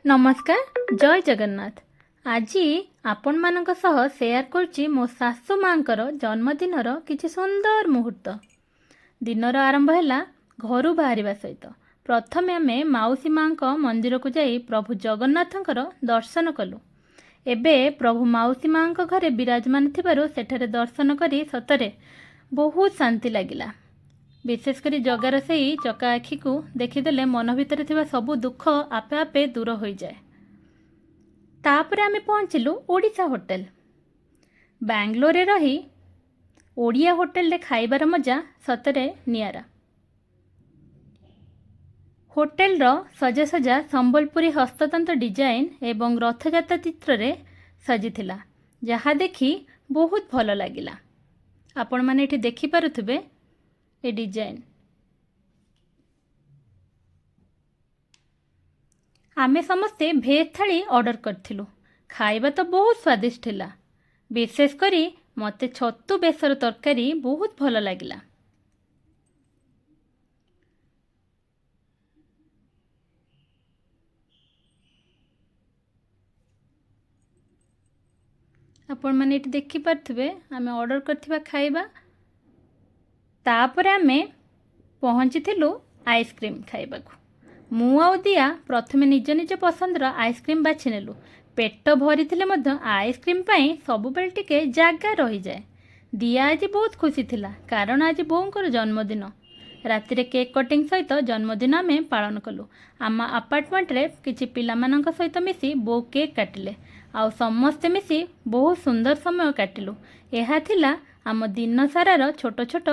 ନମସ୍କାର, ଜୟ ଜଗନ୍ନାଥ। ଆଜି ଆପଣମାନଙ୍କ ସହ ସେୟାର କରୁଛି ମୋ ଶାଶୁ ମାଙ୍କର ଜନ୍ମଦିନର କିଛି ସୁନ୍ଦର ମୁହୂର୍ତ୍ତ। ଦିନର ଆରମ୍ଭ ହେଲା ଘରୁ ବାହାରିବା ସହିତ। ପ୍ରଥମେ ଆମେ ମାଉସୀ ମାଙ୍କ ମନ୍ଦିରକୁ ଯାଇ ପ୍ରଭୁ ଜଗନ୍ନାଥଙ୍କର ଦର୍ଶନ କଲୁ। ଏବେ ପ୍ରଭୁ ମାଉସୀ ମାଙ୍କ ଘରେ ବିରାଜମାନ ଥିବାରୁ ସେଠାରେ ଦର୍ଶନ କରି ସତରେ ବହୁତ ଶାନ୍ତି ଲାଗିଲା। ବିଶେଷ କରି ଜଗାର ସେଇ ଚକା ଆଖିକୁ ଦେଖିଦେଲେ ମନ ଭିତରେ ଥିବା ସବୁ ଦୁଃଖ ଆପେ ଆପେ ଦୂର ହୋଇଯାଏ। ତାପରେ ଆମେ ପହଞ୍ଚିଲୁ ଓଡ଼ିଶା ହୋଟେଲ। ବାଙ୍ଗାଲୋରରେ ରହି ଓଡ଼ିଆ ହୋଟେଲରେ ଖାଇବାର ମଜା ସତରେ ନିଆରା। ହୋଟେଲର ସଜାସଜା ସମ୍ବଲପୁରୀ ହସ୍ତତନ୍ତ ଡିଜାଇନ୍ ଏବଂ ରଥଯାତ୍ରା ଚିତ୍ରରେ ସଜିଥିଲା, ଯାହା ଦେଖି ବହୁତ ଭଲ ଲାଗିଲା। ଆପଣମାନେ ଏଠି ଦେଖିପାରୁଥିବେ ଏ ଡିଜାଇନ୍। ଆମେ ସମସ୍ତେ ଭେଜ୍ ଥାଳି ଅର୍ଡ଼ର କରିଥିଲୁ। ଖାଇବା ତ ବହୁତ ସ୍ୱାଦିଷ୍ଟ ଥିଲା। ବିଶେଷ କରି ମୋତେ ଛତୁ ବେସର ତରକାରୀ ବହୁତ ଭଲ ଲାଗିଲା। ଆପଣମାନେ ଏଠି ଦେଖିପାରୁଥିବେ ଆମେ ଅର୍ଡ଼ର କରିଥିବା ଖାଇବା। ତାପରେ ଆମେ ପହଞ୍ଚିଥିଲୁ ଆଇସ୍କ୍ରିମ୍ ଖାଇବାକୁ। ମୁଁ ଆଉ ଦିଆ ପ୍ରଥମେ ନିଜ ନିଜ ପସନ୍ଦର ଆଇସ୍କ୍ରିମ୍ ବାଛି ନେଲୁ। ପେଟ ଭରିଥିଲେ ମଧ୍ୟ ଆଇସ୍କ୍ରିମ୍ ପାଇଁ ସବୁବେଳେ ଟିକେ ଜାଗା ରହିଯାଏ। ଦିଆ ଆଜି ବହୁତ ଖୁସି ଥିଲା, କାରଣ ଆଜି ବୋଉଙ୍କର ଜନ୍ମଦିନ। ରାତିରେ କେକ୍ କଟିଂ ସହିତ ଜନ୍ମଦିନ ଆମେ ପାଳନ କଲୁ। ଆମ ଆପାର୍ଟମେଣ୍ଟରେ କିଛି ପିଲାମାନଙ୍କ ସହିତ ମିଶି ବୋଉ କେକ୍ କାଟିଲେ ଆଉ ସମସ୍ତେ ମିଶି ବହୁତ ସୁନ୍ଦର ସମୟ କାଟିଲୁ। ଏହା ଥିଲା ଆମ ଦିନ ସାରାର ଛୋଟ ଛୋଟ